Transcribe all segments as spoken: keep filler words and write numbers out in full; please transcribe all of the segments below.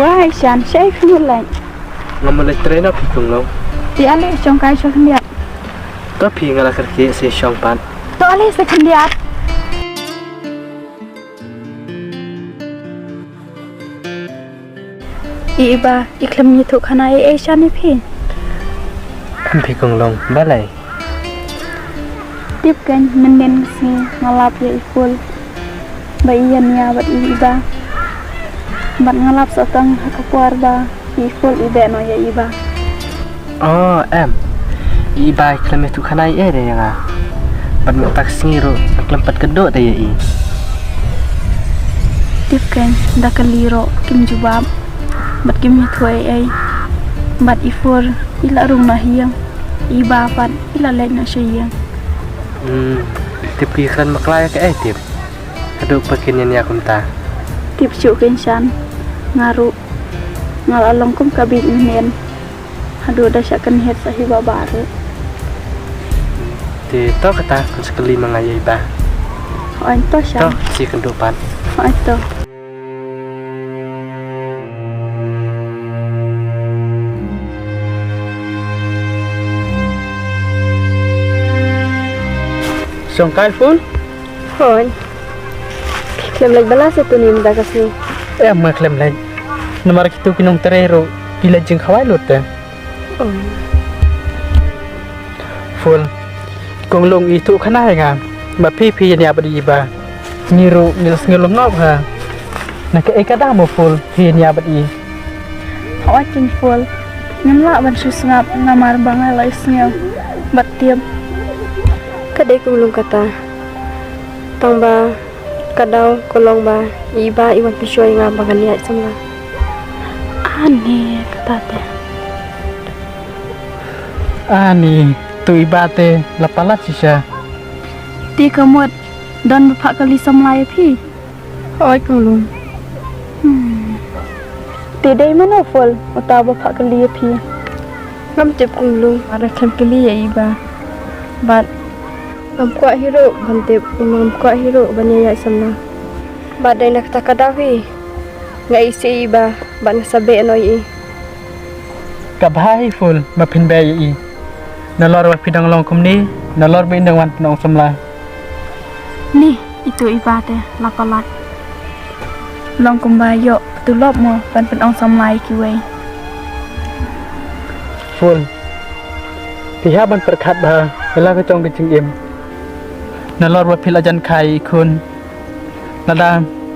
Ai shan, shaei phi mut leit? Nga mut leit trei noh phi Kong Long. Te ale shong kai sha khyndiat. To phi, nga la kyrkieh, sa shong pat. To ale sa khyndiat. I Iba, i khlem ïathuh khana ei ei sha ne phi? Em phi Kong Long, balei? Tip keiñ, mynnin ka sngi nga lap ïa i Ful ba i ïania bad i Iba. Bad nga lap sa tang ha ka por ba i Ful i beh noh ïa i Iba. Oh, em. I Iba i khlem ïathuh khana ei ei de ïa nga. Bad mynta ka sngi ruh nga khlem pat kynduh de ïa i. Tip keiñ, da kylli ruh kim jubab. Bad kim ïathuh ei ei. Bad i Ful i la rung na ha ïing. I Iba pat i la leit noh sha ïing. Hmm, tip ki kren bakla ïa kaei tip. Haduh ba kin ïania kumta. Tip shuh keiñ shan. Nga ruh nga la long kum ka bieit mynnin. Haduh da shah kynhied sa hi Baba ruh. Te to kata, ngan sa kylli ma nga ïa i Iba. Hooid to shan. To, sa kynduh pat. Hooid to. Shong kai Ful? Hooid. Khlem leit bylla sa tuni mynta ka sngi? Em, nga khlem leit. Namar kito ki nongtrei ruh ki leit jingkhawai lut te. Oh. Ful, Kong Long i ïathuh khana ïa nga ba phi phi ïania bad i Iba. Ngi ruh ngi la sngewlyngngoh bha. Na kaei ka daw mo Ful phi ïania bad i? Hooid keiñ Ful, ngim lah ban shu sngap namar ba nga la ïohsngew bad tip. Ka dei Kong Long kata. Tang ba ka daw ka long ba i Iba i wan pynshoi ïa nga ba ngan ïaid samla. Ani kata te. Ani, to i Iba te la palat shisha. Te ka mut don ba phah kylli samla ïa phi? Hooid Kong Long. Hmm. Te dei mano Ful uta ba phah kylli ïa phi? Ngam tip Kong Long, nga ruh khlem kylli ïa i Iba. Bad ngam kwah hi ruh ban tip, ngam kwah hi ruh ban ïaid samla. Bad dei na kata ka daw hi nga isih ïa i Iba bad nga sa beh noh ïa i. Ka bha hi Ful ba phin beh ïa i. Nalor ba phi dang long kumne, nalor ba in dang wan pynong samla. Ni, ito i Iba te la palat. Long kumba ïoh tulop mo ban pynong samla ïa kiwei. Ful, phi hap ban pyrkhat bha ïa la ka jong ka jingim. Nalor ba phi la jan kha ïa i khun, lada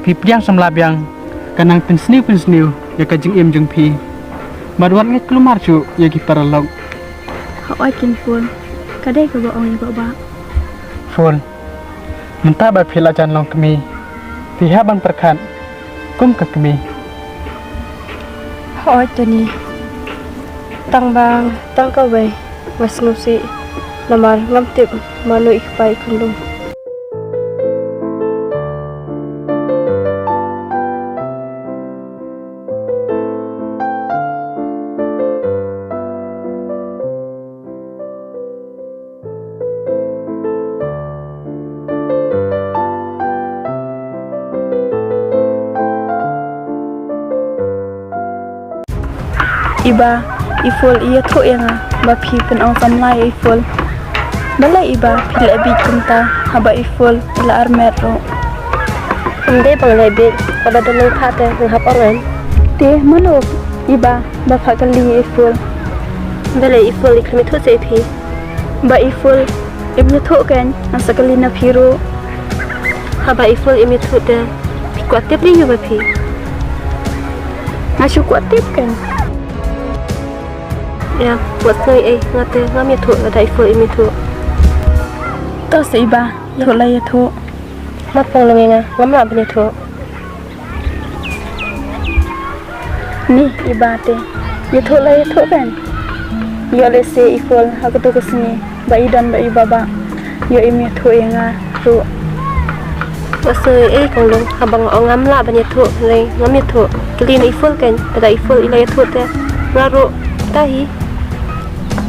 phi pdiang samla biang, ka nang pynsniew pynsniew ïa ka jingim jong phi. Bad wat ngeit kulmar shuh ïa ki paralok. Hooid keiñ Ful, ka dei kaba ong ïa i Baba. Ful, mynta ba phi la jan long kmie, phi hap ban pyrkhat kum ka kmie. Hooid Tony, tang ba tang kawei nga sngewsih namar ngam tip mano i kpa i khun long. Iba, i Ful i ïathuh ïa nga ba phi pynong samla ïa i Ful. Balei Iba phi leh bieit kumta haba i Ful i la armet ruh? Ym dei ba nga leh bieit, haba don nongphah te nga hap ong em. Te mano Iba ba phah kylli ïa i Ful? Balei i Ful i khlem ïathuh seh ïa phi? Ba i Ful im ïathuh keiñ, nga sa kylli na phi ruh. Haba i Ful im ïathuh te phi kwah tip lei ïa ba phi? Nga shu kwah tip keiñ. Ïa, wat sngew ei, nga te ngam ïathuh lada i Ful im ïathuh. To sa Iba, ïathuh la ïathuh. Mat pang long ïa nga, ngam lah ban ïathuh. Ni Iba te, ïathuh la ïathuh keiñ. Ïoh lehse i Ful ha kato ka sngi ba i don bad i Baba, ïoh im ïathuh ïa nga ruh. Wat sngew ei Kong Long, haba nga ong ngam lah ban ïathuh, lei ngam ïathuh. Kylli na i Ful keiñ, lada i Ful i la ïathuh te nga ruh, ta hi.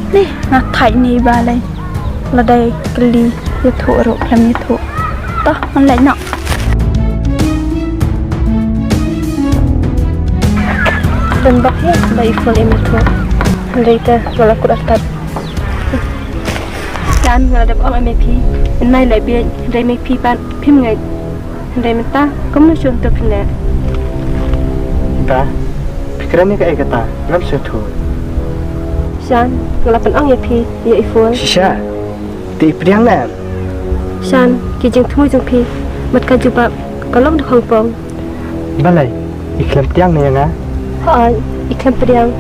Ni nga thait ni Iba lei. Lada i kylli ïathuh ruh khlem ïathuh. To ngan leit noh. Ngan bok hi ba i Ful im ithuh. Hynrei te nga la kut artat. Shan, nga la dep ong ïa me phi, yn nai leh bieit, hynrei me phi pat phim ngeit. Hynrei mynta kumno shuh to phin leh? Ba, phi kren ïa kaei kata? Ngam sngewthuh. Shan, nga la pynong ïa phi ïa i Ful. Shisha, te i pdiang ne em? Shan, ki jingthmu jong phi bad ka jubab ka long da khongpong. Balei, i khlem pdiang ne ïa nga? Hooid, i khlem pdiang.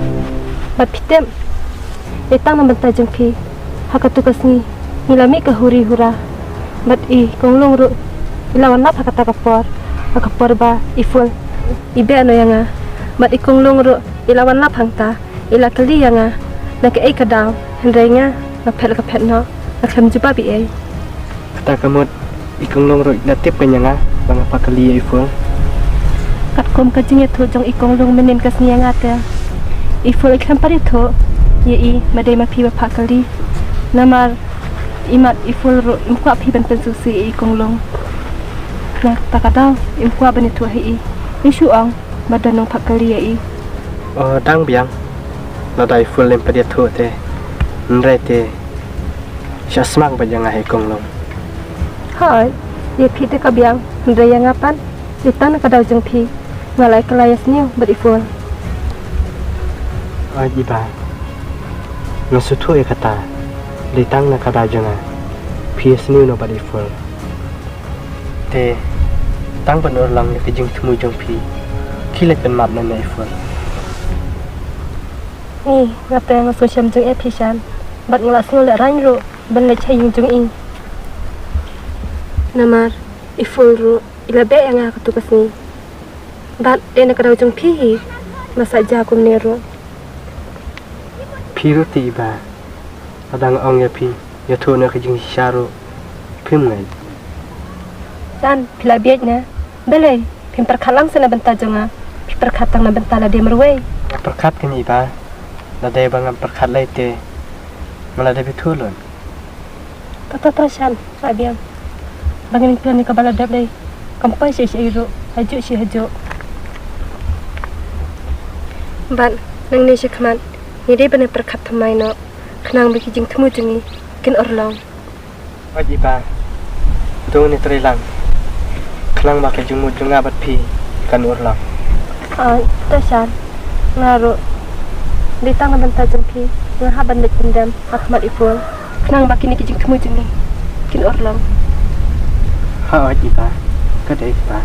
Bad phi tip, dei tang na bynta jong phi, ha katu ka sngi ngi la mih ka huri hura. Bad i Kong Lung ruh i la wan lap ha kata ka por, ha ka por ba i Ful i beh noh ïa nga. Bad i Kong Lung ruh i la wan lap hangta, i la kylli ïa nga na kaei ka daw, hynrei nga, nga phet la ka phet noh, nga khlem jubab ei ei. Kata ka mut i Kong Lung ruh i la tip kein ïa nga ba nga phah kali ïa i Ful. Katkum ka jingïathuh jong i Kong Lung mynnin ka sngi ïa nga te, i Ful i khlem pat ïathuh ïa i ba dei ma phi ba phah kali. Namar imat i Ful ruh im kwah phi ban pynsngewsih ïa i Kong Lung. Na kata ka daw im kwah ban ïathuh ha i. I shu ong ba don nongphah kali ïa i. O, dang biang. Lada i Ful im pat ïathuh te, hynrei te sha smak bad ïa nga hi Kong Lung. Hooid, ïa phi te ka biang, hynrei ïa nga pat, dei tang na ka daw jong phi, nga la kylla ïasniew bad i Ful. Hooid i Ba, nga sngewthuh ïa kata, dei tang na ka daw jong nga, phi ïasniew noh bad i Ful. Te tang ban urlong ïa ka jingthmu jong phi, khie leit pynmap noh na i Ful. Ni, nga te nga sngewshem jingeh phi Shan, bad nga la sngew lehraiñ ruh ban leit sha ïing jong i. Namar i Ful ruh i la beh ïa nga ha katu ka sngi. Bad dei na ka daw jong phi hi ba sah ja kumne ruh. Phi ruh te i Ba, lada nga ong ïa phi, ïathuh noh ka jingshisha ruh phim ngeit. Shan, phi la bieit ne? Balei phim pyrkhat lang seh na bynta jong nga, phi pyrkhat tang na bynta lade marwei. Nga pyrkhat kein i Ba, lada ba ngam pyrkhat lei te nga la dep ïathuh lut. To to to Shan, sah biang. Ba ngin kren ïa kaba la dep lei, kam poi shi shi ruh, hajuh shi hajuh. Bad nangne shakhmat ngi dei ban pyrkhat thymmai noh, khnang ba ki jingthmu jong ngi kin urlong. Hooid i Ba, to ngin ïatrei lang, khnang ba ka jingmut jong nga bad phi kan urlong. Hooid, to Shan, nga ruh, dei tang na bynta jong phi nga hap ban leit pyndem ha khmat i Ful, khnang ba kine ki jingthmu jong ngi kin urlong. Hooid i Ba, ka dei i Ba.